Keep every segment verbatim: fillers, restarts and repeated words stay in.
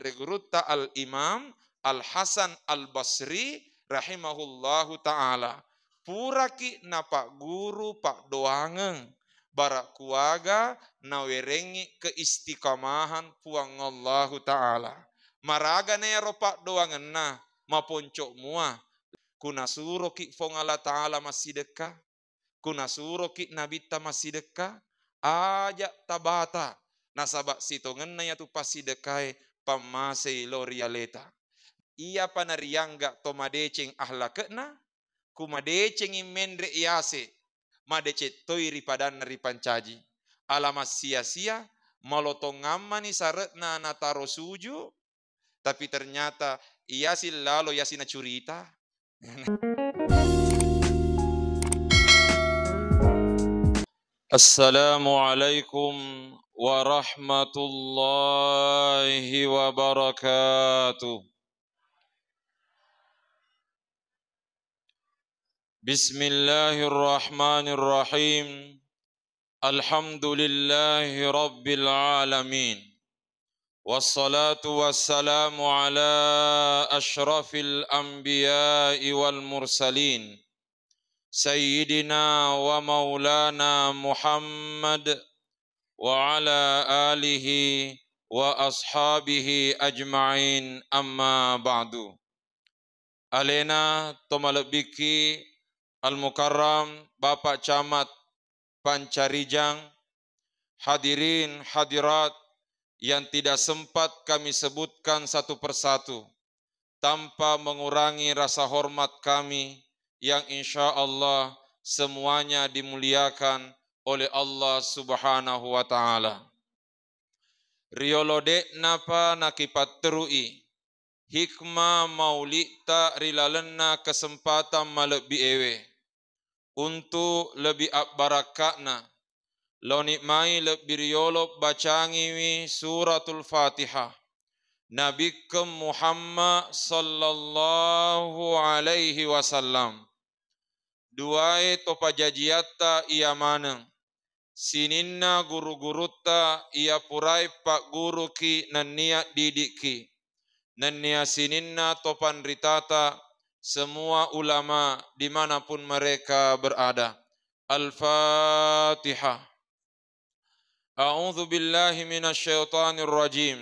ri gurutta Al-Imam Al-Hasan Al-Basri rahimahullahu ta'ala. Puraki napagguru paddoangeng, bara kuaga nawerengngi keistiqamahan Puang Allahu Ta'ala. Maraga na iyaro paddoangenna, maponco mua. Kunasuroki Fuang Allah Ta'ala massidekka, kunasuroki Nabitta massidekka, aja tabata, nasaba sitongenna iyatu passidekkae pammasei lao ri aleta. Iyapa nariangga to madeceng ahlake'na, ku madecengngi menre yase, madeceng toi ri padanna ripancaji. Ala massia-sia, malotongammani sare'na nataro suju, tapi ternyata iyasi lalo iyasi nacurita. Assalamualaikum warahmatullahi wabarakatuh. Bismillahirrahmanirrahim. Alhamdulillahi rabbil alamin. Wassalatu wassalamu ala asyrafil anbiya'i wal mursalin, Sayyidina wa maulana Muhammad wa ala alihi wa ashabihi ajma'in, amma ba'du. Alena tomalebbikki Al-Mukarram Bapak Camat Pancarijang, hadirin hadirat yang tidak sempat kami sebutkan satu persatu, tanpa mengurangi rasa hormat kami yang insya Allah semuanya dimuliakan oleh Allah Subhanahu wa Ta'ala. Riolo de'napa nakipatterui hikmah mauli'ta ri lalenna kesempatan malebbi ewe, untuk lebih abbarakka'na, laoni mai lebbi riolo bacangiwi Suratul Fatihah, Nabikkeng Muhammad sallallahu alaihi wasallam. Duae to pajajiatta iya maneng, sininna guru-gurutta iya purae pagguruki nennia didikki, nennia sininna to panritata, semua ulama dimanapun mereka berada. Al-Fatihah. A'udzu billahi minasy syaithanir rajim.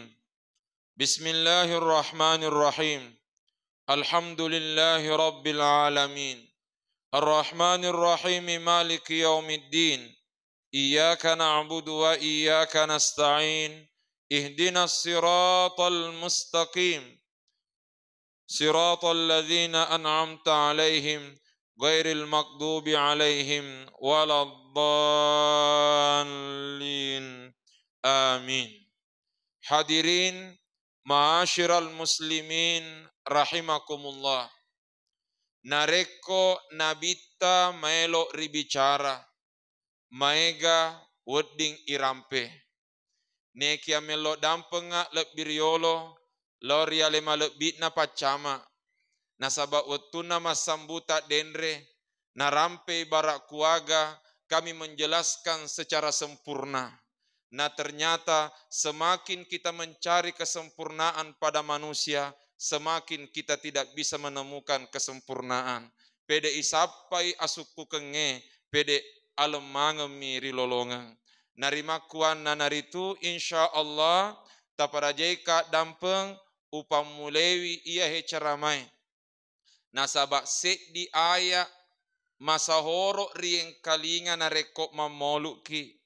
Bismillahirrahmanirrahim. Alhamdulillahi rabbil alamin. Arrahmanirrahim. Maliki yaumiddin. Iyyaka na'budu wa iyyaka nasta'in. Ihdinas siratal mustaqim. Siratal ladzina an'amta 'alaihim ghairil maghdubi 'alaihim waladdallin. Amin. Hadirin ma'asyiral muslimin rahimakumullah. Narekko Nabitta maelo ribicara, maega wedding irampe. Nekia mello dampengnga lebbi riolo lao ri ale malebbi'na paccama. Nasaba wettunna massambuta denre, narampei bara kuaga kami menjelaskan secara sempurna. Nah, ternyata semakin kita mencari kesempurnaan pada manusia, semakin kita tidak bisa menemukan kesempurnaan. Pede isappai asukkukengnge, pede alemmangemmi ri lolongeng. Narimakkuannanaritu, insya Allah, taparajaika dampeng upammulewi iyahe ceramae. Nasaba seddi aya masahoro riengkalinga narekko mammoluki,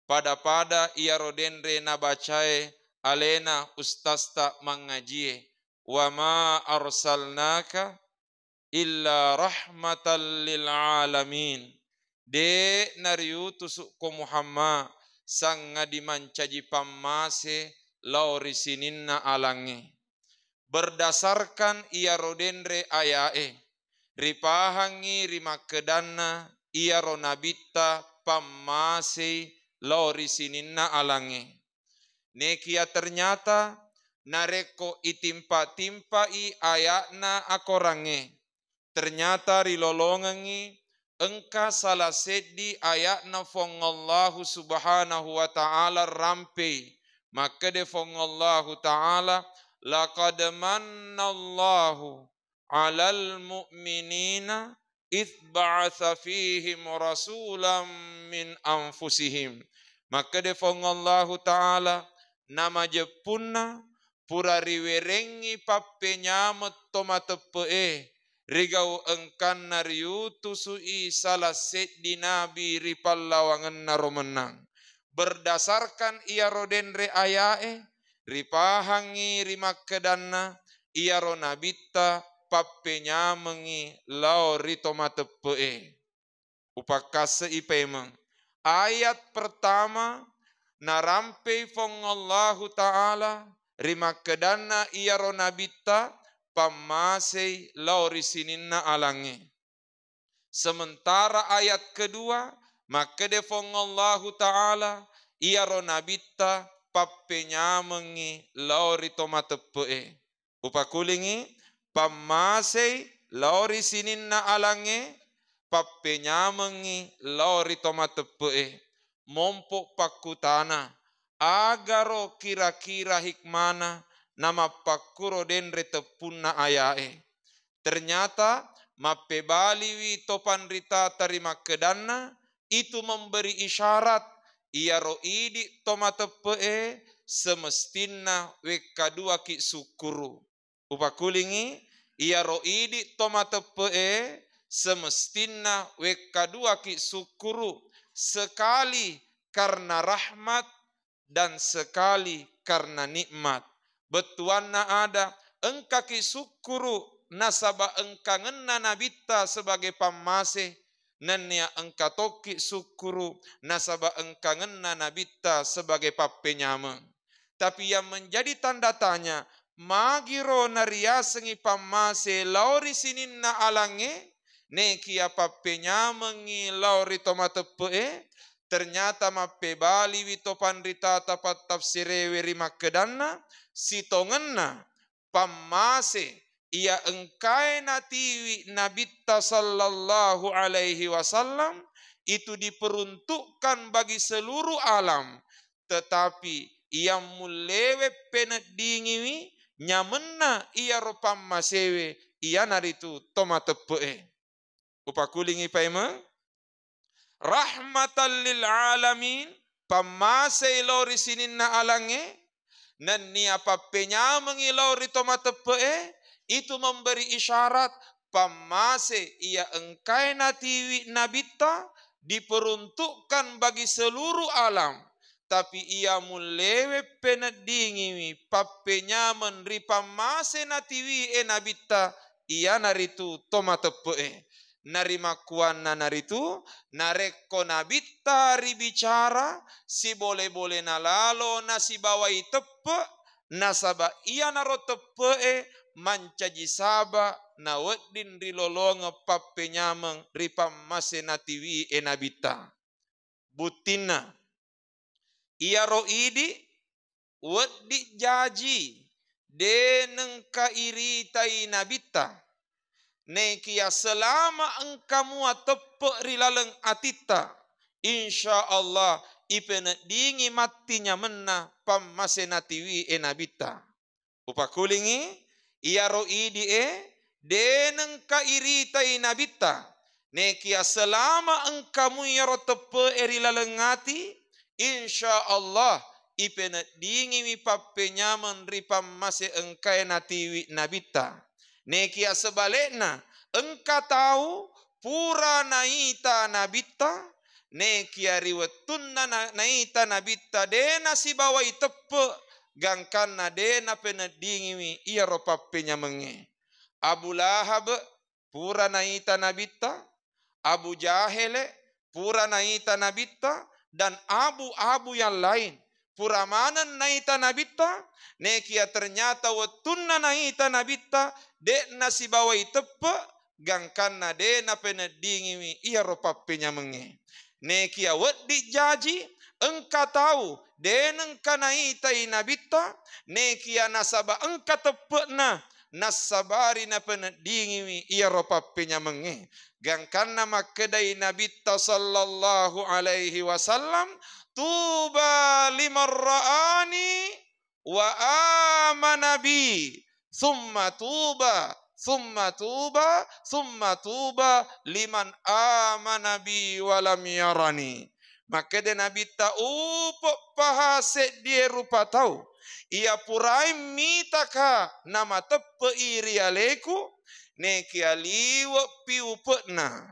pada-pada iyaro denre nabacae alena ustazta mangngajie, "Wa ma arsalnaka illa rahmatan lil alamin." De nariutusukko Muhammad sangngadi mancaji pammase lao ri sininna alangnge. Berdasarkan iyaro denre ayae, ripahangngi rimakkedanna iyaro nabitta pammasei lao ri sininna alangnge. Nekia ternyata narekko itimpa-timpai aya'na akorangnge, ternyata rilolongengngi engka sala seddi aya'na Fuang Allahu Subhanahu wa Ta'ala rampei. Makkede Fuang Allahu Ta'ala, "Laqad mannallahu 'alal mu'minina idz ba'atsa fihim rasulam min anfusihim." Makkeda Puang Allahu Ta'ala, namajeppunna pura riwerengngi pappenyameng to mateppe'e ri gau engkanna riutusu'i sala seddi nabi ri pallawangenna ro mennang. Berdasarkan iyaro denre aya'e, ripahangngi ri makkedanna iyaro nabitta pappenyamengngi lao ri to mateppe'e. Upakkasse'i paimeng. Ayat pertama, narampei Puang Allahu Ta'ala ri makkedanna iyaro nabitta pammasei lao ri sininna alangnge. Sementara ayat kedua, makkeda Puang Allahu Ta'ala, iyaro nabitta pappenyamengngi lao ri to mateppe'e. Upakulingngi, pammasei lao ri sininna alangnge, pappenyamengngi lao ri to mateppe'e. Mompo pakkutana, agaro kira-kira hikmana namappakkuro denre teppunna aya'e? Ternyata mappebaliwi to panritata ri makkedanna, itu memberi isyarat iyaro idi to mateppe'e semestinna wekkaduaki sukkuru. Upakulingngi, iyaro idi to mateppe'e semestinna wekkaduaki sukkuru, sekali karena rahmat dan sekali karena nikmat. Bettuanna ada, engkaki sukkuru nasaba engkangenna nabitta sebagai pammase, nennia engka tokki sukkuru nasaba engkangenna nabitta sebagai pappenyameng. Tapi yang menjadi tanda tanya, magiro nariasengngi pammase lao ri sininna alangnge, nekia pappenyamengngi lao ri to mateppe'e? Ternyata mappebaliwi to panritata pattafsirewe ri makkedanna, sitongenna pammase iya engkae natiwi Nabitta sallallahu alaihi wasallam itu diperuntukkan bagi seluruh alam, tetapi yang mullewe peneddingiwi nyamenna iyaro pammasewe, iyanaritu to mateppe'e. Upakulingngi paimeng, rahmatan lil alamin, pammasei lao ri sininna alangnge, nennia pappenyamengngi lao ri to mateppe'e, itu memberi isyarat pammase iya engkae natiwi Nabitta diperuntukkan bagi seluruh alam, tapi iya mullewe peneddingiwi pappenyameng ri pammase natiwie Nabitta, iyanaritu to mateppe'e. Narimakkuannanaritu, narekko Nabitta ribicara, sibole-bolena lalo nasibawai teppe', nasaba iyanaro teppe'e mancaji saba nawedding rilolongeng pappenyameng ri pammase natiwie Nabitta. Buttinna, iyaro idi wedding jaji de nengka iritai Nabitta. Nekia selama engka mua teppe' ri laleng atitta, insya Allah ipeneddingi matti nyamenna pammase natiwie Nabitta. Upakulingngi, iyaro idi'e de nengka iritai Nabitta. Nekia selama engka mu iyaro teppe'e ri laleng ati, insya Allah ipeneddingiwi pappenyameng ri pammase engkae natiwi Nabitta. Nekia sebalikna, engka tau pura naita Nabitta, nekia ri wettunna na-, naita Nabitta de nasibawai teppe', gangkanna de napeneddingiwi iyaro pappenyamengnge. Abu Lahab pura naita Nabitta, Abu Jahele pura naita Nabitta, dan abu-abu yang lain pura maneng naita Nabitta, nekia ternyata wettunna naita Nabitta, de nasibawai teppe', gangkanna de napeneddingiwi iyaro pappenyamengnge. Nekia wedding jaji, engka tau de nengka naitai Nabitta, nekia nasaba engka teppe'na, nassabari napeneddingiwi iyaro pappenyamengnge. Gangkanna makkedai Nabitta sallallahu alaihi wasallam, "Tuba liman ra'ani wa amana bi, summa tuba, summa tuba, summa tuba liman amana bi wa lam yarani. Makkeda Nabitta, upe'paha seddie rupa tau iya puraing mitaka namateppe'i ri aleku, nekia liwe'pi upe'na,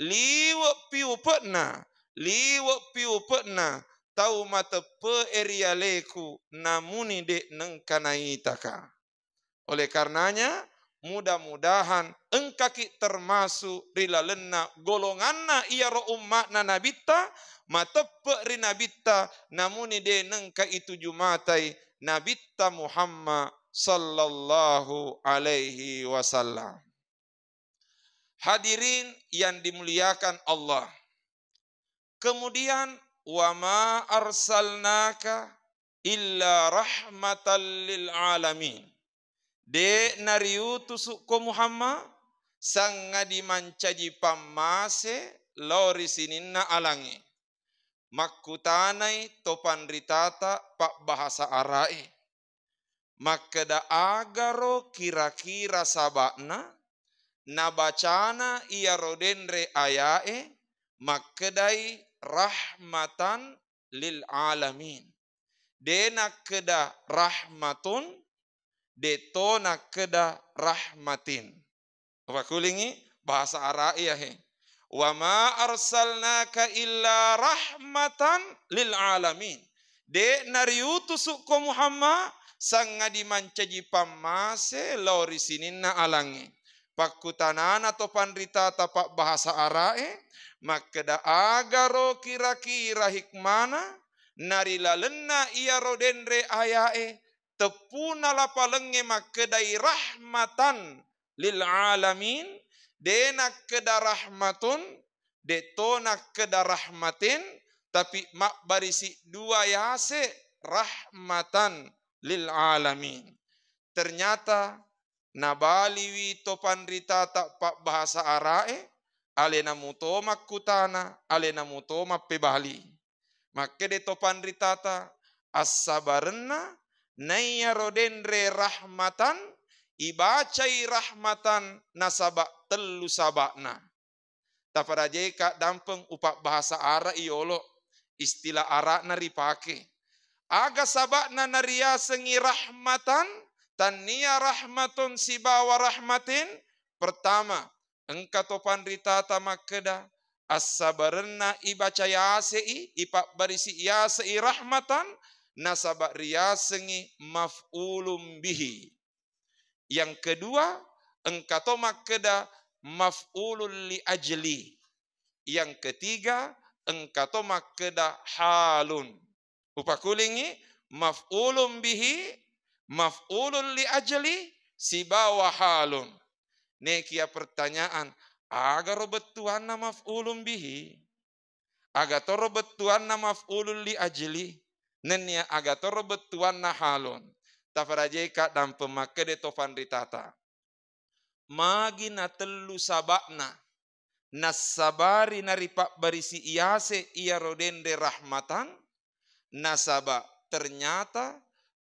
liwe'pi upe'na, liwe'pi upe'na tau mateppe'e ri aleku, namuni de' nengka naitaka. Oleh karenanya, mudah-mudahan engkaki termasuk ri lalenna golonganna iyaro umma'na Nabitta, mateppe' ri Nabitta, namuni de' nengka ituju matai Nabitta Muhammad sallallahu alaihi wasallam. Hadirin yang dimuliakan Allah. Kemudian, wa ma arsalnaka illa rahmatan lil alamin. De' nariutusukko Muhammad sangadi mancaji pammase lao ri sininna alangnge. Makkutanai to panritata pabbahasa Ara'e, makkeda, agaro kira-kira saba'na nabacana iyaro denre aya'e makkedai rahmatan lil alamin. De' nakkeda rahmatun, de' to nakkeda rahmatin. Upakulingi bahasa Ara'e he. Wa ma arsalnaka illa rahmatan lil alamin. De' nariutusukko Muhammad sangadi mancaji pammase lao ri sininna alangnge. Pakkutanana to panritata pabbahasa Ara'e, makkeda, agaro kira-kira hikmana narilalenna iyaro denre aya'e, teppuna lapalengnge makkedai rahmatan lil alamin, de' nakkeda rahmatun, de' to nakkeda rahmatin, tapi mabbarisi dua yase, rahmatan lil alamin. Ternyata nabaliwi to panritata pabbahasa Ara'e, alena muto makkutana, alena muto mappebali. Makkeda to panritata, assabarenna naiyaro denre rahmatan, ibacai rahmatan nasaba tellu saba'na. Taparajeka dampeng upabbahasa Ara' iyolo, istilah Ara'na ripake. Aga saba'na nariasengngi rahmatan, tannia rahmatun sibawa rahmatin? Pertama, engka to panritata makkeda, assabarenna ibaca yase'i, ipabbarisi yase'i rahmatan, nasaba riasengngi maf'ulun bihi. Yang kedua, engka to makkeda maf'ulun li ajli. Yang ketiga, engka to makkeda halun. Upakulingi, maf'ulun bihi, maf'ulun li ajli, sibawa halun. Nekia pertanyaan, agaro bettuanna maf'ulun bihi? Aga toro bettuanna maf'ulun li ajli, nennia aga toro bettuanna halun. Taparajeka dampeng makkeda to panritata. Magi natellu saba'na nassabari naripabbarisi yase iyaro denre rahmatan, nasaba ternyata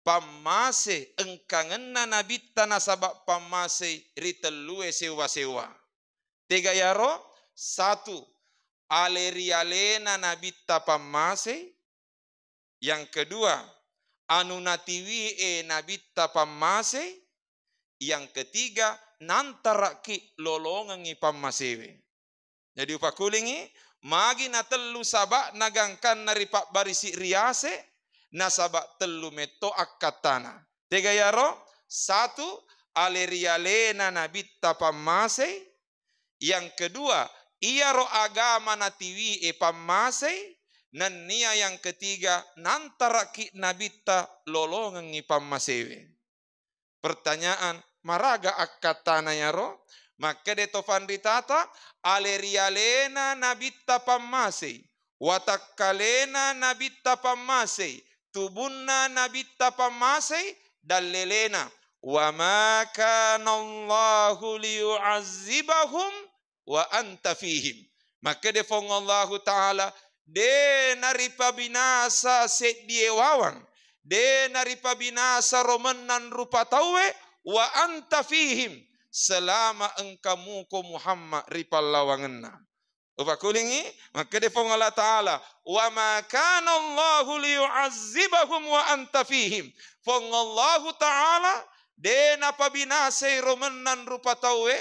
pammase engkangenna Nabitta nasaba pammasei ritellue sewwa-sewwa. Tega yaro? Satu, ale rialena Nabitta pammasei. Yang kedua, anu natiwie Nabitta pammasei. Yang ketiga, nantaraki lolongengngi pammasewe. Jadi upakulingi, magi natellu saba'na gangkanna ripabbarisi riase, nasaba tellu metto akkattana. Tega yaro? Satu, ale rialena Nabitta pammasei. Yang kedua, iyaro agama natiwie pammasei. Nennia yang ketiga, nantaraki Nabitta lolongengngi pammasewe. Pertanyaan, maraga akkattana yaro? Makkeda to panritata, ale rialena Nabitta pammasei, watakkalena Nabitta pammasei, tubunna Nabitta pammasei, dallelena, wa ma kana Allahu liyu'azzibahum wa anta fihim. Makkeda Puang Allahu Ta'ala, de naripabinasa seddie wawang, de naripabinasa ro mennang rupa tauwe, wa anta fihim, selama engka muko Muhammad ri pallawangenna. Upakulingi, makkeda Puang Allah Ta'ala, "Wa ma kana Allahu liyu'azzibahum wa anta fihim." Puang Allahu Ta'ala de napabinasai ro mennang rupa tauwe,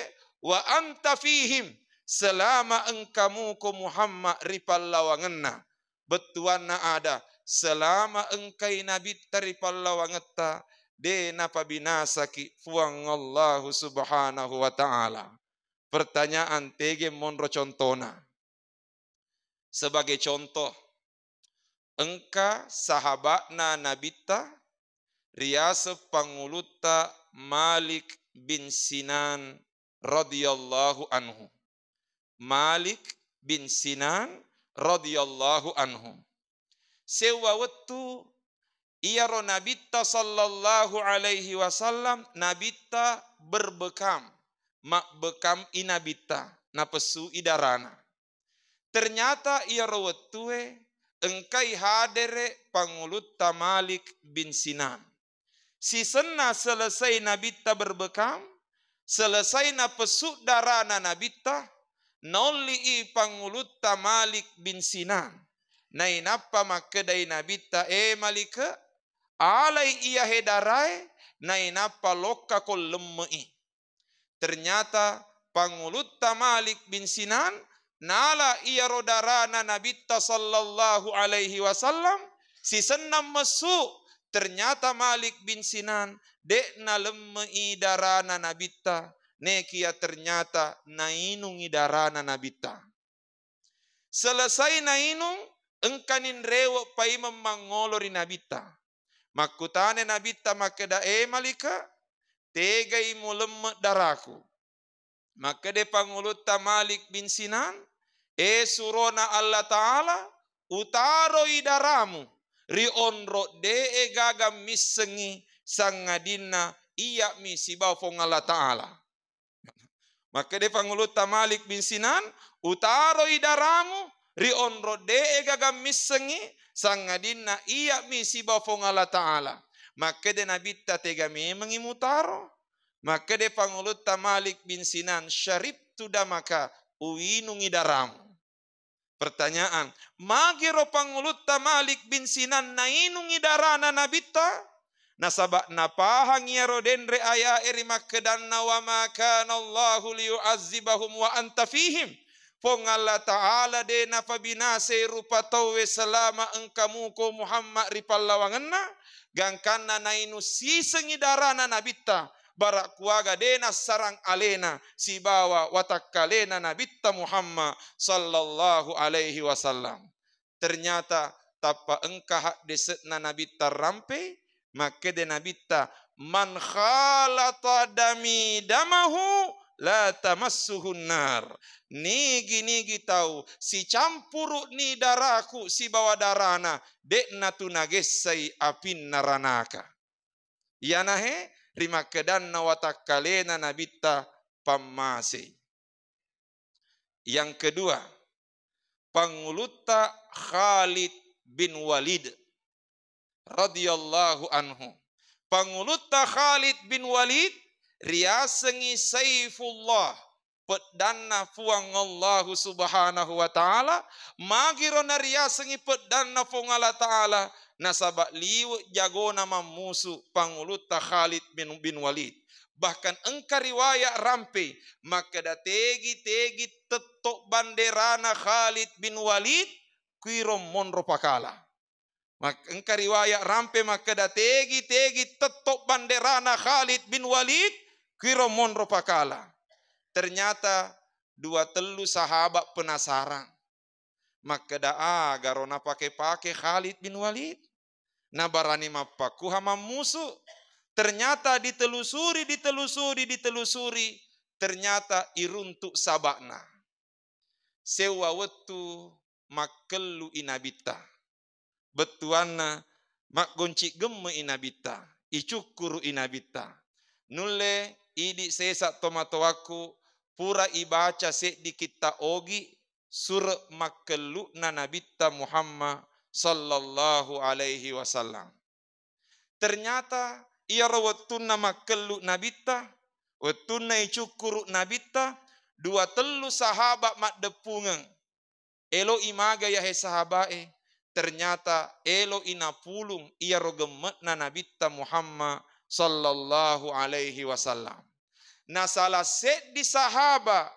wa anta fihim, selama engka muko Muhammad ri pallawangenna. Bettuanna ada, selama engkai nabitta ri pallawangetta, de napabinasaki Puang Allahu Subhanahu wa Ta'ala. Pertanyaan, tege monro contona? Sebagai contoh, engka sahabatna nabitta riaseng pangulutta Malik bin Sinan radhiyallahu anhu. Malik bin Sinan radhiyallahu anhu. Sewwa wettu iyaro nabitta sallallahu alaihi wasallam, nabitta berbekam, mabbekam i nabitta, napessu i darana. Ternyata iyaro wettue engkai hadere pangulutta Malik bin Sinan. Sisenna selesai nabitta berbekam, selesai napessu darana nabitta, naolli i pangulutta Malik bin Sinan. Nainappa makkedai nabitta, "E Malike, alai iyahe darae, nainappa lokka ko lemme i." Ternyata pangulutta Malik bin Sinan nala iyaro darana nabitta sallallahu alaihi wasallam, sisenna messu. Ternyata Malik bin Sinan de nalemme i darana nabitta, nekia ternyata nainungi darana nabitta. Selesai nainung, engka ninrewe paimeng mangolo ri nabitta. Makkutana nabitta makkeda, "E Malike, tegai mulemme daraku?" Makkeda pangulutta Malik bin Sinan, "E surona Allah Ta'ala, utaroi daramu ri onro de'e gaga missengngi, sangadinna iya'mi sibawa Puang Allah Ta'ala." Makkeda pangulutta Malik bin Sinan, "Utaroi daramu ri onro de'e gaga missengngi, sangadinna iya'mi sibawa Puang Allah Ta'ala." Makkeda nabitta, "Tega memengngi mutaro?" Makkeda pangulutta Malik bin Sinan, "Syaribtu damaka, uinungi daramu." Pertanyaan, magiro pangulutta Malik bin Sinan nainungi darana nabitta? Nasaba napahang iyaro denre aya'e ri makkedanna, "Wa ma kana Allahu liyu'azzibahum wa anta fihim." Puang Allah Ta'ala de napabinasai rupa tauwe selama engka muko Muhammad ri pallawangenna, gangkanna nainung sisengngi darana nabitta, bara kuaga de nassarang alena sibawa watakkalena Nabitta Muhammad sallallahu alaihi wasallam. Ternyata tappa engka haddese'na Nabitta rampe, makkeda Nabitta, "Man khalata dami damahu la tamassuhun nar." Nigi-nigi tau sicampuru'ni daraku sibawa darana, de'na tu nagessai apinna ranaka. Iyanahe rimakkedanna watakkalena Nabitta pammase. Yang kedua, pangulutta Khalid bin Walid radhiyallahu anhu. Pangulutta Khalid bin Walid riasengngi Saifullah, peddanna Puang Allahu Subhanahu wa Ta'ala. Magiro nariasengngi peddanna Puang Allah Ta'ala, nasaba liwe jagona mammusu pangulutta Khalid bin, bin Walid. Bahkan engka riwaya rampe makkeda tegi-tegi tetto banderana Khalid bin Walid, kuiro monro pakala. Mak-, engka riwaya rampe makkeda tegi-tegi tetto banderana Khalid bin Walid, kuiro monro pakala. Ternyata dua tellu sahabat penasaran. Makkeda, "Agaro napake-pake Khalid bin Walid? Nabarani mappakkuha mammusu." Ternyata ditelusuri, ditelusuri, ditelusuri, ternyata iruntuk saba'na. Sewwa wettu makkellu i Nabitta. Bettuanna, maggonci gemme i Nabitta, icukkuru i Nabitta. Nulle idi sesa tomatoakku, pura ibaca seddi kitta ogi sure makkellu'na Nabitta Muhammad sallallahu alaihi wasallam. Ternyata iyaro wettunna makkellu Nabitta, wettunna icukkuru Nabitta, dua tellu sahabat maddeppungeng. Elo'i maga yahe sahaba'e? Ternyata elo'i napulung iyaro gemme'na Nabitta Muhammad sallallahu alaihi wasallam. Na salah seddi sahaba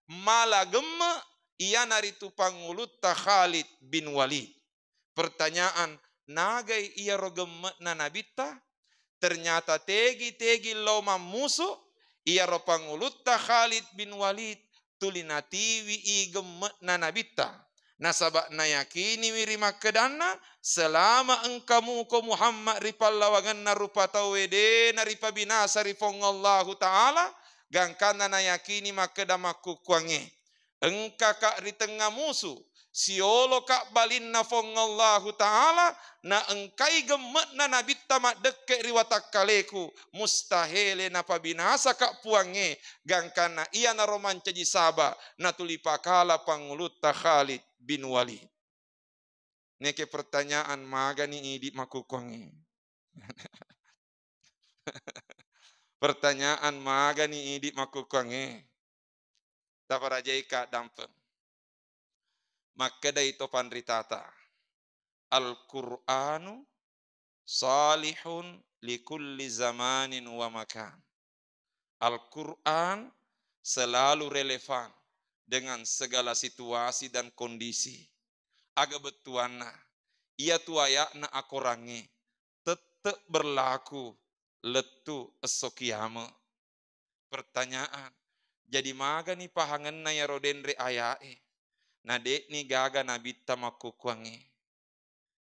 mala gemme', iyanaritu pangulutta Khalid bin Walid. Pertanyaan, nagai iyaro gemme'na Nabitta? Ternyata tegi-tegi lao mammusu, iyaro pangulutta Khalid bin Walid tuli natiwi i gemme'na Nabitta. Nasaba nayakiniwi ri makkedanna, selama engka muko Muhammad ri pallawangenna rupa tauwe, de naripabinasa ri Puang Allahu Ta'ala, gangkanna nayakini makkeda makkukkuangnge, engkaka ri tengnga musu, sioloka balinna Puang Allahu Ta'ala, na engkai gemme'na Nabitta maddekke ri watakkaleku, mustahele napabinasaka Puangnge, gangkanna iyanaro mancaji saba natuli pakala pangulutta Khalid bin Walid. Neke pertanyaan, magani idi makkukkuangnge? Pertanyaan, magani idi makkukkuangnge? Taparajaika dampeng. Makkedai to panritata, Al-Qur'anu salihun likulli zamanin wa makan. Al-Qur'an selalu relevan dengan segala situasi dan kondisi. Aga bettuanna, iyatu aya'na akorangnge tette berlaku lettu esso kiameq. Pertanyaan, jadi magani pahangenna iyaro denre aya'e, na de'ni gaga nabitta makkukkuangnge?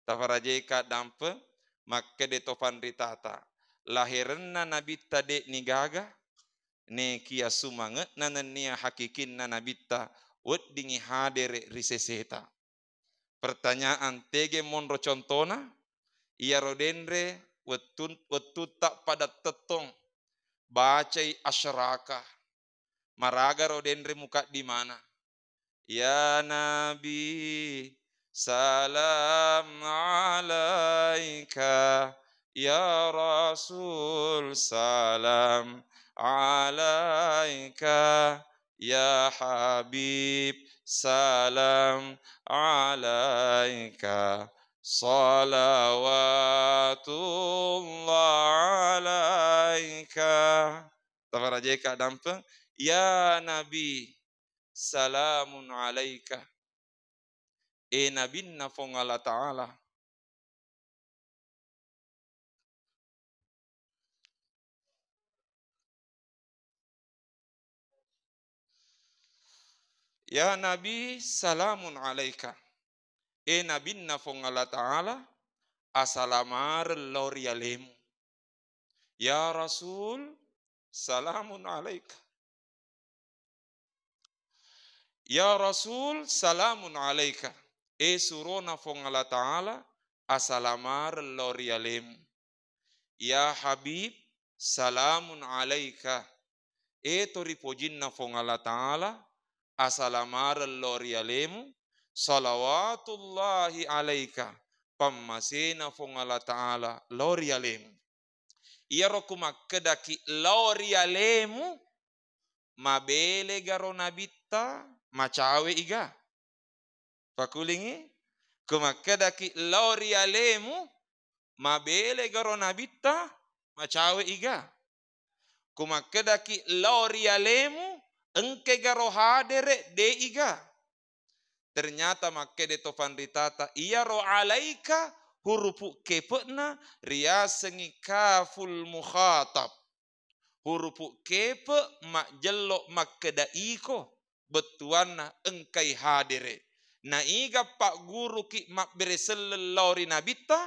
Tafarajeka dampeng, makkede to panritata, laherenna nabitta de'ni gaga, nekia sumange'na nennia hakikinna nabitta weddingngi hadere ri seseta. Pertanyaan, tege monro contona? Iyaro denre wettun-, wettutta pada tettong bacai asyraka. Maragaro denre mukaddimana. Ya Nabi, salam alaika. Ya Rasul, salam alaika. Ya Habib, salam alaika. Salawatullah alaika. Tafarajeka dampeng. Ya Nabi, salamun alaika. E Nabinna Fong Allah Ta'ala. Ya Nabi, salamun alaika. E Nabinna Fong Allah Ta'ala, asalamareng lao ri alemu. Ya Rasul, salamun alaika. Ya Rasul, salamun alaika. E surona Fong Allah Ta'ala, asalamareng lao ri alemu. Ya Habib, salamun alaika. E to ripojinna Fong Allah Ta'ala, asalamareng lao ri alemu. Salawatullahi alaika. Pammasena Fong Allah Ta'ala lao ri alemu. Iyaro ku makkedaki lao ri alemu, mabele garo nabitta, macawe iga? Pakulingi, ku makkedaki lao ri alemu, mabele garo nabitta, macawe iga? Ku makkedaki lao ri alemu, engke garo hadere, de iga? Ternyata makkede to panritata, iyaro alaika hurupu kepe'na riasengngi kaful mukhatab. Hurupu kepe majjello makkeda iko, bettuanna engkai hadere. Na iga pagguruki mabbere selleng lao ri nabitta,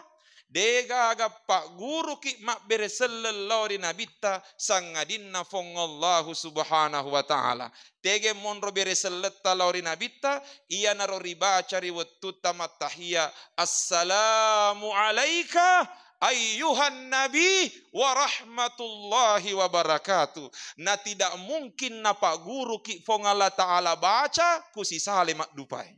degaga pagguruki mabbere selleng lao ri nabitta, sangadinna Fong Allahu Subhanahu wa Ta'ala. Tege monro bere selletta lao ri nabitta, iyanaro ribaca ri wettutta mattahiya, "Assalamu alaika ayyuhan nabi wa rahmatullahi wa barakatuh." Na tidak mungkin napagguruki Fong Allah Ta'ala baca ku sisale maddupae.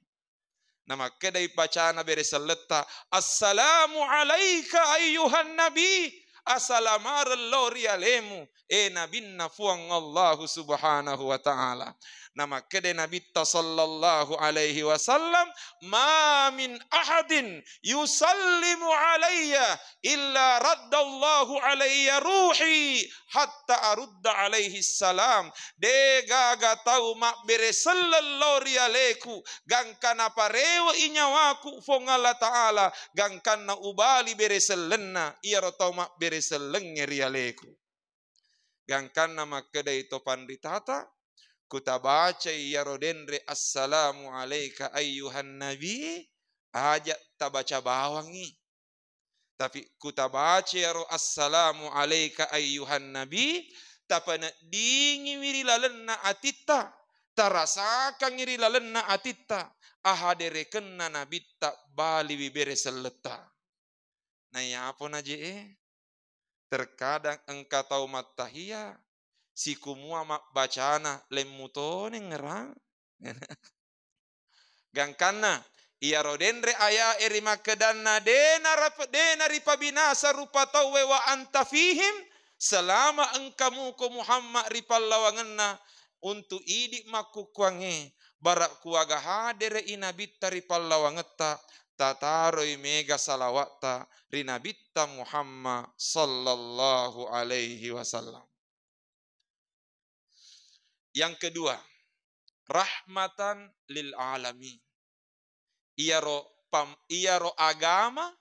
Namakkedai bacana bere selletta, "Assalamu alaika ayyuhan nabi." Asalamareng lao ri alemu, e nabinna Fuang Allahu subhanahu wa ta'ala. Namakkedai Nabitta sallallahu alaihi wasallam, "Ma min ahadin yusallimu alayya illa raddallahu alayya ruhi hatta arudda alaihi salam." De gaga tau mabbere selleng lao ri aleku, gangka naparewe'i nyawaku Fuang Allah Ta'ala, gangkanna ubali bere sellenna iyaro tau mabbere sellengnge ri aleku. Gangkanna makkedai to panritata, kutabacai iyaro denre, "Assalamu alaika ayyuhan nabi," aja tabaca bawangngi. Tapi kutabaca iyaro, "Assalamu alaika ayyuhan nabi," tapaneddingiwi ri lalenna atitta, tarasakangngi ri lalenna atitta, ahaderekenna nabitta baliwi bere selletta. Naiyapo naje'e, terkadang engka tau mattahiya, sikumua mabbacana lemmutonengngerang. Gangkanna, iyaro denre aya'e rimakkedanna, de narap-, de naripabinasa rupa tauwe wa anta fihim, selama engka muko Muhammad ri pallawangenna, untu idi makkukkuangnge, bara kuaga hadere'i nabitta ri pallawangetta, tataroi mega salawatta ri nabitta Muhammad sallallahu alaihi wasallam. Yang kedua, rahmatan lil alamin. Iyaro pam-, iyaro agama,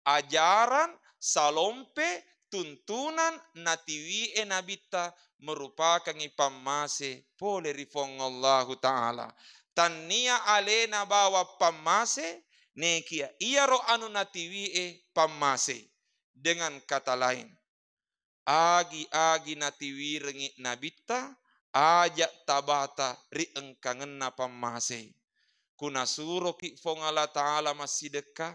ajaran, salompe, tuntunan natiwi'e nabitta merupakangngi pammase pole ri Fuang Allahu Ta'ala. Tannia alena bawang pammase, nekia iyaro anu natiwi'e pammase. Dengan kata lain, agi-agi natiwirengngi nabitta, aja tabata ri engkangenna pammase. Kunasuroki Fuang Allah Ta'ala massidekka,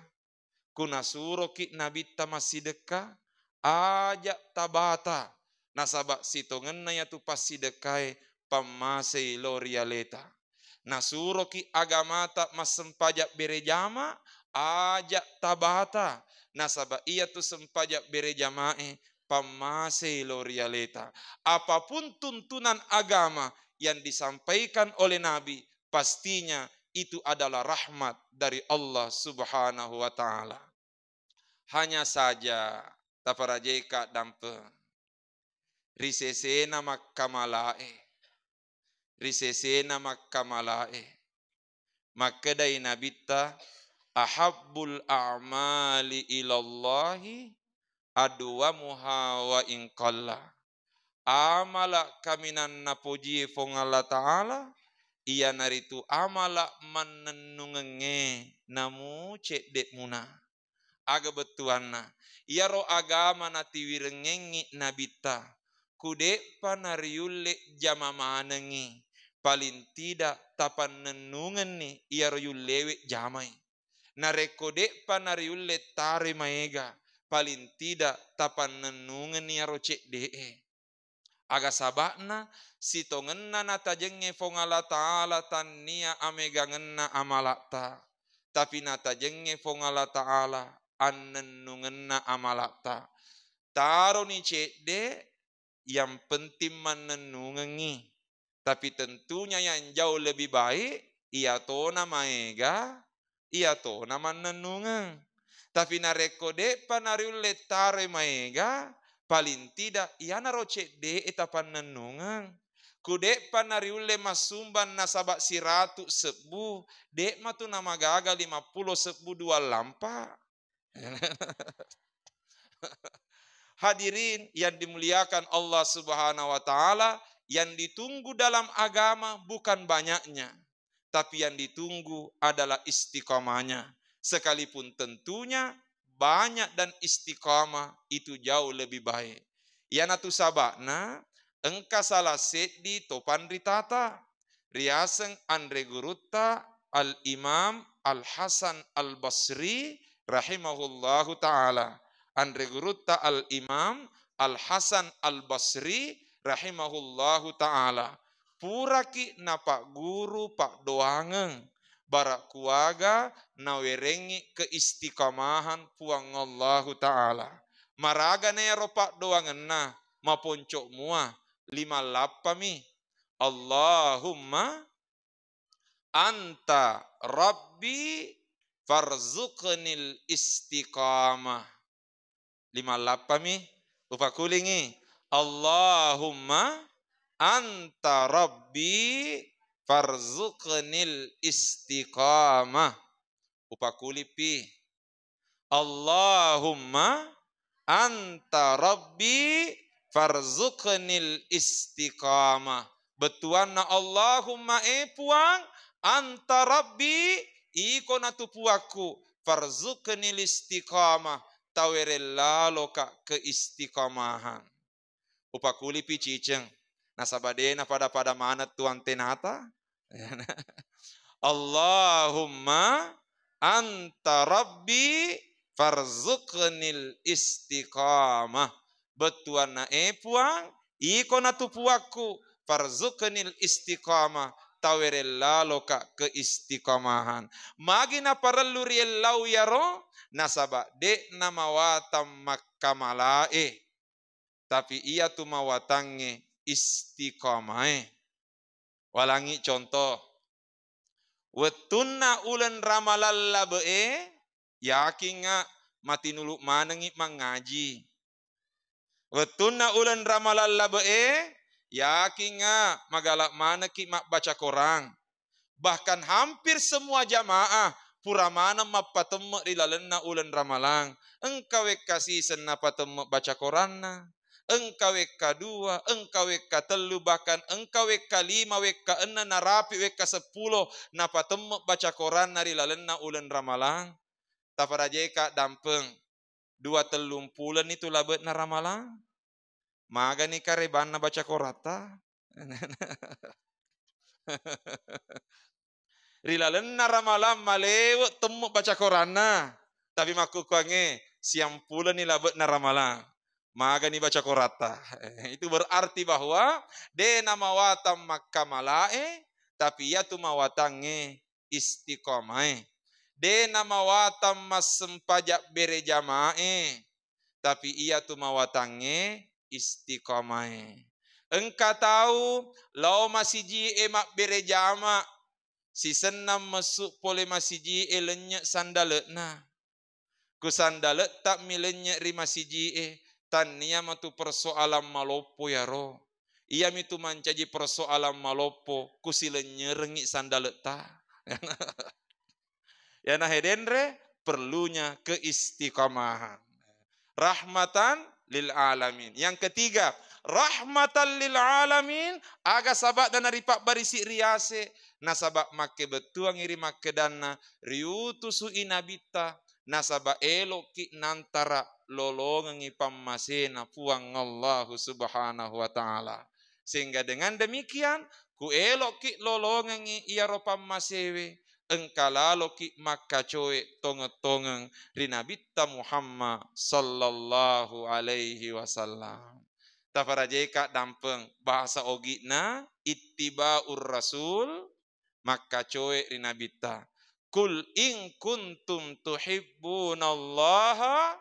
kunasuroki nabitta massidekka, aja tabata, nasaba sitongenna iyatu passidekkae pammasei lao ri aleta. Nasuroki agamata massempajang bere jama, aja tabata, nasaba iyatu sempajang bere jamae pammasei lao ri aleta. Apapun tuntunan agama yang disampaikan oleh Nabi, pastinya itu adalah rahmat dari Allah Subhanahu wa Ta'ala. Hanya saja, taparajai kaddampeng, ri sesena makkamalae, ri sesena makkamalae, makkedai nabitta, "Ahabbul a'mali ilallahi adwamuha wa in qalla." Amala kaminang napojie Fuang Allah Ta'ala, iyanaritu amala mannennungengnge namu cedde muna. Aga bettuanna? Iyaro agama natiwirengngengngi nabitta, ku de'pa nariulle jama manengngi, paling tidak tapannennungenni iyaro yullewe jamai. Narekko de'pa nariulle taroi maega, paling tidak tapannennungenni iyaro cedde'e. Aga saba'na? Sitongenna natajengnge Fuang Allah Ta'ala tannia amegangenna amalatta, tapi natajengnge Fuang Allah Ta'ala annennungenna amalatta. Taroni cedde, yang penting mannennungengngi. Tapi tentunya yang jauh lebih baik, iyatona maega, iyatona mannennungeng. Tapi narekko de'pa nariulle taroi maega, paling tidak iyanaro cedde'e tapannennungeng. Ku de'pa nariulle massumbang nasaba siratu sebbu, de'matu namagaga lima pulo sebbu dua lampa. Hadirin yang dimuliakan Allah Subhanahu wa Ta'ala, yang ditunggu dalam agama bukan banyaknya, tapi yang ditunggu adalah istiqamahnya. Sekalipun tentunya banyak dan istiqamah itu jauh lebih baik. Iyanatu saba'na, engka salah seddi to panritata, riaseng anre gurutta Al-Imam Al-Hasan Al-Basri rahimahullahu ta'ala. Anre gurutta Al-Imam Al-Hasan Al-Basri rahimahullahu ta'ala. Puraki napagguru paddoangeng, bara kuaga nawerengngi keistiqamahan Puang Allahu Ta'ala. Maraga na ero paddoangenna, maponco mua, lima lappami. Allahumma anta rabbi farzuqnil istiqamah. Lima lappami, upakulingi. Allahumma anta rabbi farzuqnil istiqamah. Upakulipi. Allahumma anta rabbi farzuqnil istiqamah. Bettuanna Allahumma, e Puang, anta rabbi, iko natu Puakku, farzuqnil istiqamah, tawereng laloka keistiqamahan. Upakulipi ciceng, nasaba de napada-pada maneng tu antenata. Allahumma anta rabbi farzuqnil istiqamah. Bettuanna, e Puang, iko natu Puakku, farzuqnil istiqamah, tawereng laloka keistiqamahan. Magi naparellu riellau iyaro? Nasaba de namawatang makkamalae, tapi iyatu mawatangnge istiqamae. Walangi contoh. Wettunna uleng Ramalang labe'e, yakingnga matinulu manengngi mangngaji. Wettunna uleng Ramalang labe'e, yakingnga magala manekki mabbaca Korang. Bahkan hampir semua jamaah pura maneng mappatemmeq ri lalenna uleng Ramalang. Engka wekka siseng napatemmeq baca Koranna, engka wekka dua, engka wekka tellu, bahkan engka wekka lima, wekka enneng, narapi wekka seppulo napatemmeq baca Koranna ri lalenna uleng Ramalang. Taparajeka dampeng, dua tellumpuleng ni tu labeqna Ramalang. Magani karebanna baca Koratta. Ri lalenna Ramalang malewe temmu baca Koranna, tapi makkukkuangnge siampuleni labeqna Ramalang. Magani baca Koratta. Itu berarti bahwa de namawatang makkamalae, tapi iyatu mawatangnge istiqamae. De namawatang massempajang bere jamae, tapi iyatu mawatangnge istiqamae. Engka tau lao masiji'e mabbere jama, sisenna messu pole masiji'e lennye sandaleqna. Ku sandaleqta mi lennye ri masiji'e, tannia matu persoalan maloppo yaro. Iyamitu mancaji persoalan maloppo, ku silennyerengngi sandaleqta. Yana hedenre perlunya keistiqamahan. Rahmatan lil alamin. Yang ketiga, rahmatan lil alamin, aga sabaqna naripabbarisi riase, nasaba makkebettuangngi ri makkedanna riutusu'i nabitta, nasaba eloqki nantara lolongengngi pammasena Puang Allahu Subhanahu wa Ta'ala. Sehingga dengan demikian, ku eloqki lolongengngi iyaro pammasewe, engka laloki makkacoe tongeng-tongeng ri Nabitta Muhammad sallallahu alaihi wasallam. Taparajeka dampeng bahasa ogiqna ittiba'ur rasul, makkacoe ri Nabitta. Qul in kuntum tuhibbunallaha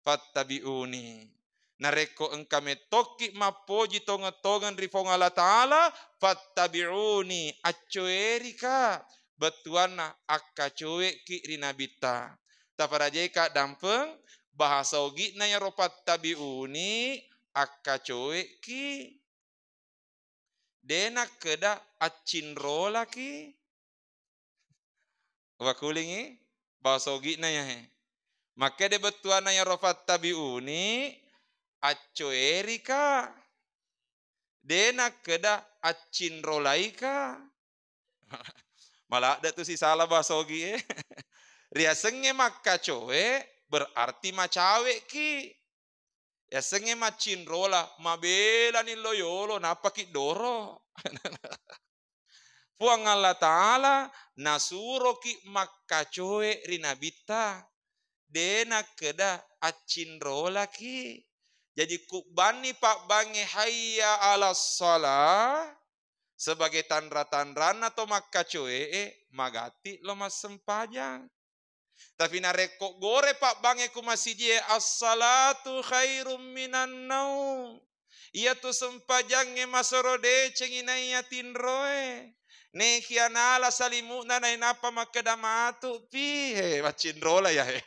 fattabi'uni. Narekko engka mettokki mappoji tongeng-tongeng ri Puang Allah Ta'ala, fattabi'uni, accoerika. Bettuanna akkacoeki ri Nabitta. Taparajeka dampeng, bahasa ogiqna yaro fattabi'uni, akkacoeki. De nakkeda accinrolaki. Wakulingi bahasa ogiqna yahe. Makkeda bettuanna yaro fattabi'uni, accoerika. De nakkeda accinrolaika. Maladde tu sisala bahasa ogie. Riasengnge makkacoe berarti macaweki. Yasengnge maccinrola, mabelani lo yolo, nappaki doro. Puang Allah Ta'ala nasuroki makkacoe ri Nabitta, de nakkeda accinrolaki. Jaji kubbanni pabbangnge hayya 'alas shalah, Sebagai tanra-tanranna to makkacoe'e, magatti lo massempajang. Tapi narekko gore pabbangnge ku masijie, "As-salatu khairum minan naum." Iyatu sempajangnge masoro decengi naiya tinroe. Nekia nala salimu'na nainappa makkeda, "Matu pi." He, maccinrola ya, he.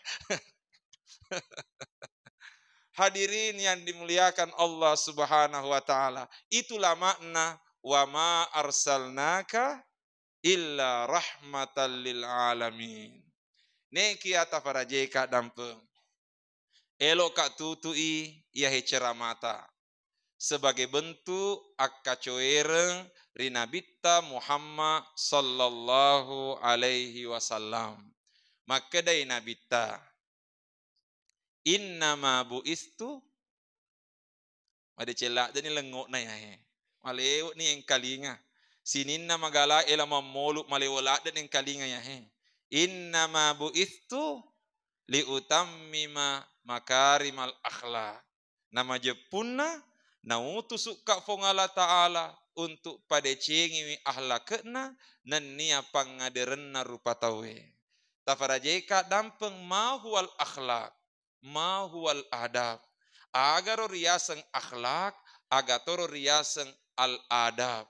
Hadirin yang dimuliakan Allah Subhanahu wa Ta'ala, itulah makna "Wa ma arsalnaka illa rahmatan lil alamin." Nekia tafarajeka dampeng. Eloka tutui iyahe ceramata sebagai bentuk akkacoereng ri Nabitta Muhammad sallallahu alaihi wasallam. Makkedai Nabitta, "Innama buistu," madeceng ladde'ni lengngo'na yahe. Malewe'ni engkalinga. Sininna magala ela mammolu, malewe ladde'ni engkalinga yahe. "Innama buistu liutammima makarimal akhlak." Namajeppunna, nautusukka Fuang Allah Ta'ala untuk padecengiwi ahlake'na nennia pangngaderenna rupa tauwe. Tafarajeka dampeng, ma huwal akhlak, ma huwal adab. Agaro riaseng akhlak, agatoro riaseng al adab.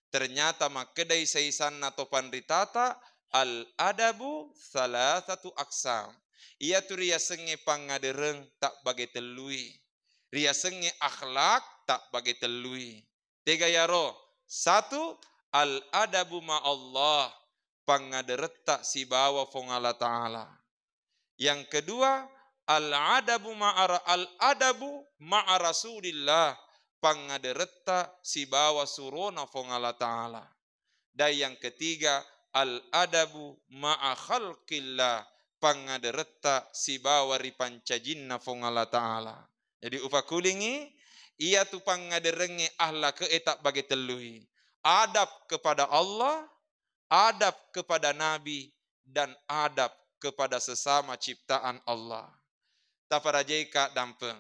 Ternyata makkedai saisanna to panritata, "Al adabu salasatu aksam." Iyatu riasengnge pangngadereng tabbage tellui. Riasengnge akhlak tabbage tellui. Tega yaro? Satu, al adabu ma Allah, pangngaderetta sibawa Fuang Allah Ta'ala. Yang kedua, al adabu ma'a, al adabu ma'a Rasulillah, pangngaderetta sibawa surona Fuang Allah Ta'ala. Dan yang ketiga, al adabu ma'a khalqillah, pangngaderetta sibawa ripancajinna Fuang Allah Ta'ala. Jadi ufakulingi, iyatu pangngaderengnge ahlake'e tabbage tellui. Adab kepada Allah, adab kepada Nabi, dan adab kepada sesama ciptaan Allah. Tafarajeka dampeng.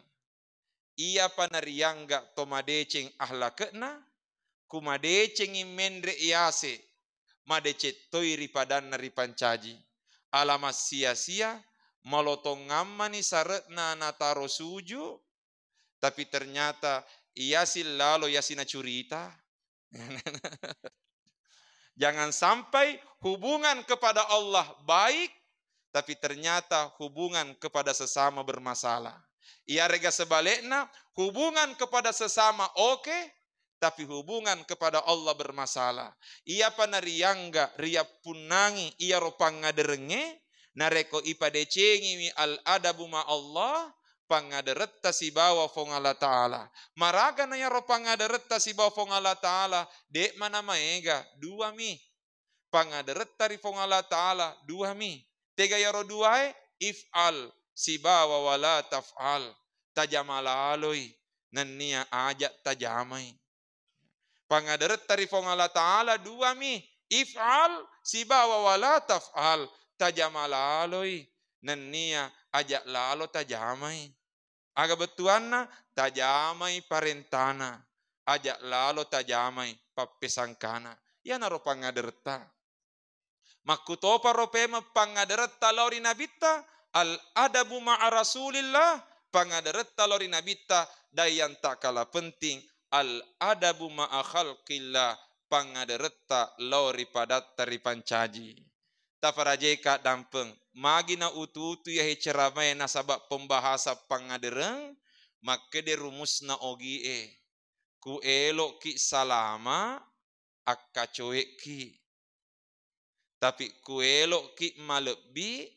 Iyapa nariangga to madeceng ahlake'na, ku madecengi menre yase, madeceng toi ri padanna ripancaji. Alama sia-sia, malotongammani sare'na nataro suju, tapi ternyata iyasi lalo iyasi nacurita. Jangan sampai hubungan kepada Allah baik, tapi ternyata hubungan kepada sesama bermasalah. Iyarega sebaliknya, hubungan kepada sesama oke, tapi hubungan kepada Allah bermasalah. Iyapa nariangga, riyappunnangi iyaro pangngaderengnge, narekko ipadecengiwi al adabu ma Allah, pangngaderetta sibawa Fuang Allah Ta'ala. Maraga na iyaro pangngaderetta sibawa Fuang Allah Ta'ala, de'ma namaega, dua mi. Pangngaderetta ri Fuang Allah Ta'ala, dua mi. Tega iyaro duae? If'al sibawa wala taf'al. Tajama laloi, nennia aja tajamai. Pangngaderetta ri Fuang Allah Ta'ala dua mi, if'al sibawa wala taf'al, tajama laloi, nennia aja lalo tajamai. Aga bettuanna? Tajamai parentana, aja lalo tajamai pappesangkana. Iyanaro pangngaderetta. Makkutoparo pemeng pangngaderetta lao ri Nabitta, al adabu ma'a Rasulillah, pangngaderetta lao ri Nabitta, dan yang tak kalah penting, al adabu ma'a khalqillah, pangngaderetta lao ri padatta ripancaji. Tafarajeka dampeng, magi na utu-utu yahe ceramae nasaba pembahasa pangngadereng, makkede rumusna ogie. Ku eloki salama, akkacoekki. Tapi ku eloki malebbi,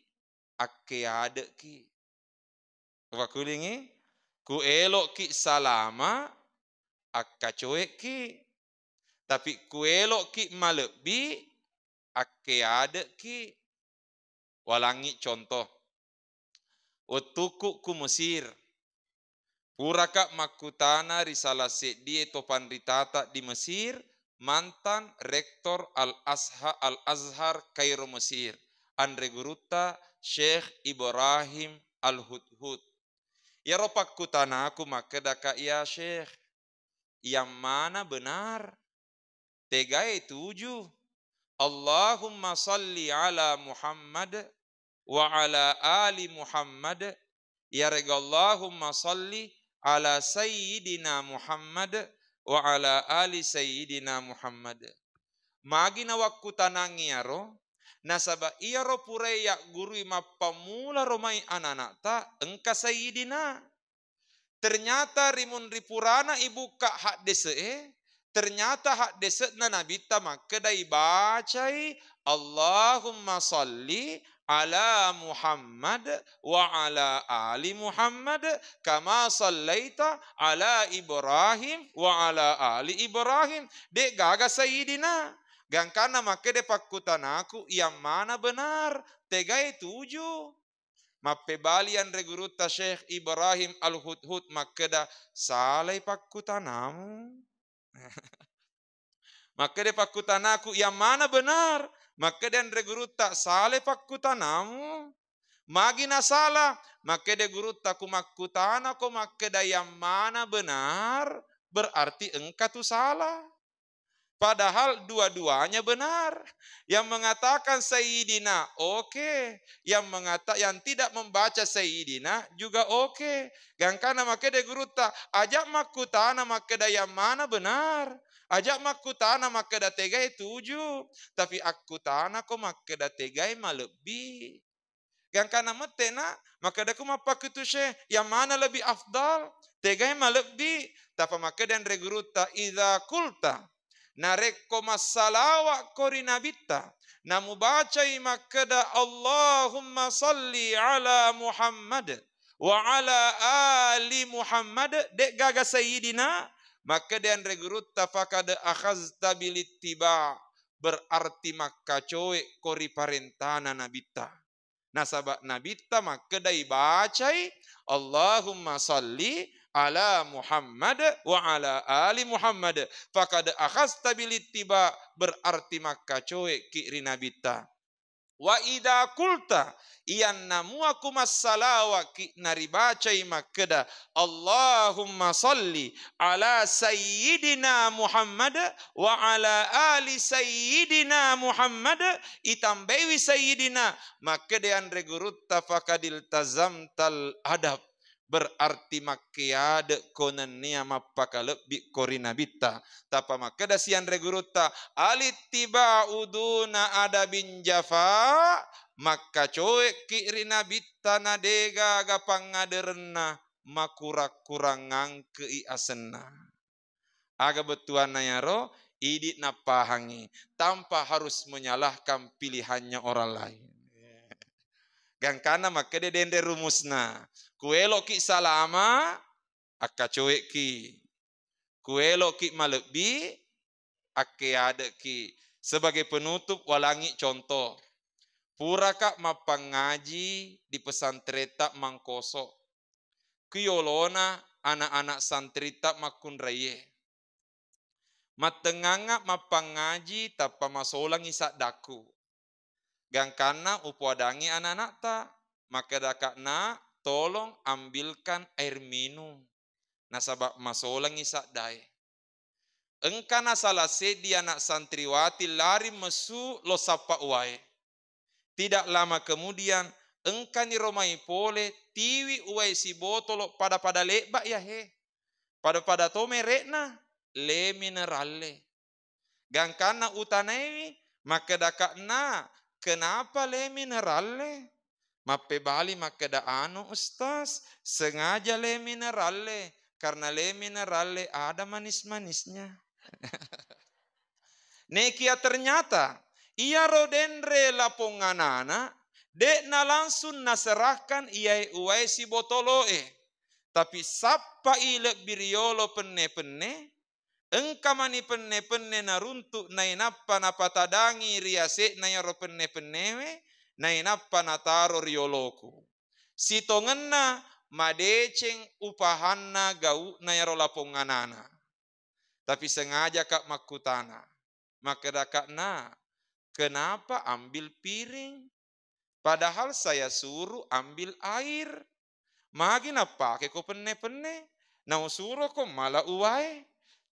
akkeadekki. Ufakulingi, ku eloki salama, akkacoekki. Tapi ku eloki malebbi, akkeadekki. Walangi contoh. Wettukku ku Mesir, puraka makkutana ri salah seddie to panritata di Mesir, mantan rektor Al-Azha-, Al-Azhar Kairo Mesir, anre gurutta Syekh Ibrahim Al-Hudhud. Iyaro pakkutanaku makkedaka, "Ya Syekh, yang mana benar?" Tegae tuju. Allahumma salli ala Muhammad wa ala ali Muhammad. Iyarega Allahumma salli ala Sayyidina Muhammad wa ala ali Sayyidina Muhammad. Magi nawakkutanangngi iyaro? Nasaba iyaro purae yaggurui mappammularo mai anana'ta engka Sayyidina. Ternyata rimunri purana ibukka haddese'e, ternyata haddese'na Nabitta makkeda ibacai, "Allahumma salli ala Muhammad wa ala ali Muhammad kama sallaita ala Ibrahim wa ala ali Ibrahim." De'gaga Sayyidina. Gangkanna makkeda pakkutanaku, yang mana benar? Tegai tuju. Mappebali anre gurutta Syekh Ibrahim Al-Hudhud makkeda, "Salai pakkutanamu." Makkeda pakkutanaku, "Yang mana benar?" Makkeda anre gurutta, "Salai pakkutanamu." Magi nasala? Makkeda gurutta, "Ku makkutanako makkeda yang mana benar, berarti engka tu salah." Padahal dua-duanya benar. Yang mengatakan Sayyidina, oke. Yang mengata-, yang tidak membaca Sayyidina juga oke. Gangkana makkeda gurutta, "Aja makkutana makkeda yang mana benar. Aja makkutana makkeda tegai tuju. Tapi akkutanako makkeda tegai malebbi." Gangkana mette na, makkedaku mappakkutuse, yang mana lebih afdal? Tegai malebbi? Tapa makkeda anre gurutta, "Idza qulta," narekko massalawa'ko ri Nabitta, namubacai makkeda, "Allahumma salli ala Muhammad wa ala ali Muhammad," de'gaga Sayyidina, makkeda anre gurutta, "Faqad akhazta bil ittiba," berarti makkacoe'ko ri parentana Nabitta. Nasaba Nabitta makkeda ibacai, "Allahumma salli ala Muhammad wa ala ali Muhammad." Faqad akhazta bil ittiba, berarti makkacoe'ki ri Nabitta. "Wa idza qulta," iyanna muaku massalawa'ki naribacai makkeda, "Allahumma salli ala Sayyidina Muhammad wa ala ali Sayyidina Muhammad," itambaiwi Sayyidina, makkeda anre gurutta, "Faqad iltazamtal adab," berarti makkeade'ko nennia mappakalebbi'ko ri Nabitta. Tapa makkedasi anre gurutta, "Alittiba'u duna adabin jafa," makkacoe'ki ri Nabitta na de'gaga pangngaderenna, makurang-kurangangke'i asenna. Aga bettuanna yaro? Idi nappahangi, tanpa harus menyalahkan pilihannya orang lain. Gangkanna makkeda denre rumusna. Kueloki salama, akkacoe'ki. Kueloki malebbi, akkeade'ki. Sebagai penutup, walangi contoh. Puraka mappangngaji di pesantretta Mangkoso. Ku yolona anak-anak santritta makkunraiye. Mattengngangnga mappangngaji tappa masolangi saddakku. Gangkanna upoadangngi anak-anakta, makkedaka, "Nak, tolong ambilkan air minum, nasaba masolangi saddae." Engkana salah seddi anak santriwati lari messu lo sappa uwae. Tidak lama kemudian, engkani ro mai pole, tiwi uwae sibotolo pada-pada lebba iya he. Pada-pada to merekna, Le Mineralle. Gangkanna utanaiwi, makkedaka, "Nak, kenapa Le Mineralle?" Mappebali makkeda, "Anu, Ustaz, sengaja Le Mineralle, karena Le Mineralle ada manis-manisnya." Nekia ternyata iyaro denre lapong anana de'na langsung naserahkan iyae uwae sibotolo'e, tapi sappai lebbi riyolo penne-penne, engka mani penne-penne naruntu nainappa napatadangi ri yase'na iyaro penne-pennewe, nainappa nataro riyoloku. Sitongenna madeceng upahanna gau'na iyaro lapong anana. Tapi sengajaka makkutana. Makkedaka, "Nak, kenapa ambil piring? Padahal saya suruh ambil air. Magi nappakeko penne-penne? Nausuroko mala uwae."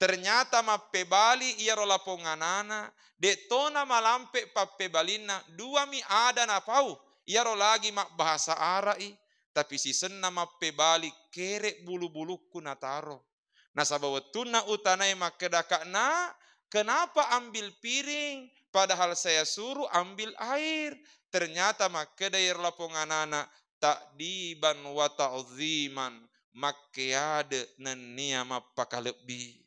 Ternyata mappebali iyaro lapong anana, de'tona malampe pappebalinna, duami ada napau, iyaro lagi mabbahasa Ara'i, tapi sisenna mappebali kere bulu-bulukku nataro. Nasaba wettunna utanae makkedaka, "Nak, kenapa ambil piring, padahal saya suruh ambil air?" Ternyata makkeda iyaro lapong anana, "Ta'diban wa ta'ziman," makkeade nennia mappakalebbi.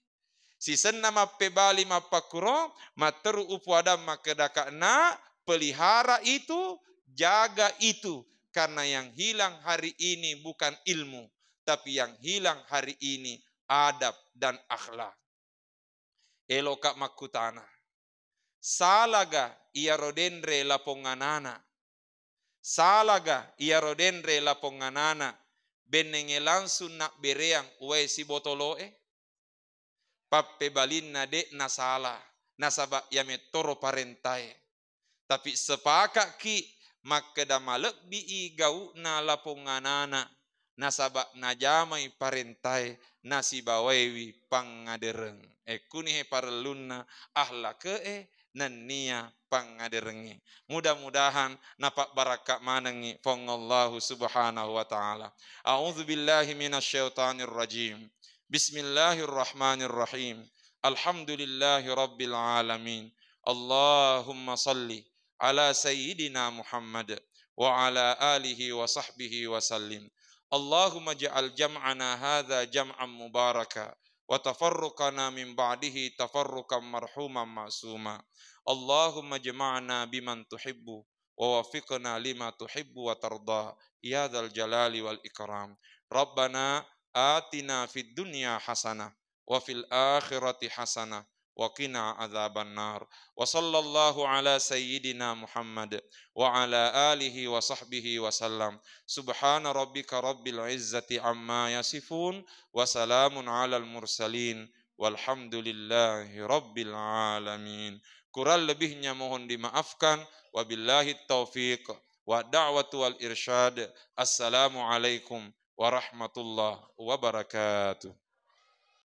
Sisenna mappebali mappakkuro, matteru upoadang makkedaka, "Nak, pelihara itu, jaga itu, karena yang hilang hari ini bukan ilmu, tapi yang hilang hari ini adab dan akhlak." Eloka makkutana, salaga iyaro denre lapong anana? Salaga iyaro denre lapong anana bennenge langsung nabbereang wae sibotolo'e? Pappebalinna de'na sala, nasaba iyamettoro parentae. Tapi sepakatki makkeda malebbi'i gau'na lapong anana, nasaba najamai parentae, nasibawaewi pangngadereng. Ekkunihe parellunna ahlake'e nennia pangngaderengnge. Mudah-mudahan napabbarakka manengngi Puang Allahu Subhanahu wa Ta'ala. A'udzu billahi minasyaitonir rajim. Bismillahirrahmanirrahim. Alhamdulillahi rabbil alamin. Allahumma salli ala sayyidina Muhammad wa ala alihi wa sahbihi wa sallim. Allahumma ja'al jam'ana hadza jam'an mubaraka wa tafarruqana min ba'dihi tafarruqan marhuman ma'suma. Allahumma jama'na biman tuhibbu wa wafiqna lima tuhibbu wa tarda, ya dzal jalali wal ikram. Rabbana atina fid dunya hasanah wa fil akhirati hasanah wa qina adzaban nar. Wa sallallahu ala sayyidina Muhammad wa ala alihi wa sahbihi wa sallam. Subhana rabbika rabbil izzati amma yasifun, wa salamun alal mursalin, walhamdulillahi rabbil alamin. Kurang lebihnya mohon dimaafkan. Wabillahi taufiq wa da'watu wal irsyad. Assalamualaikum warahmatullahi wabarakatuh.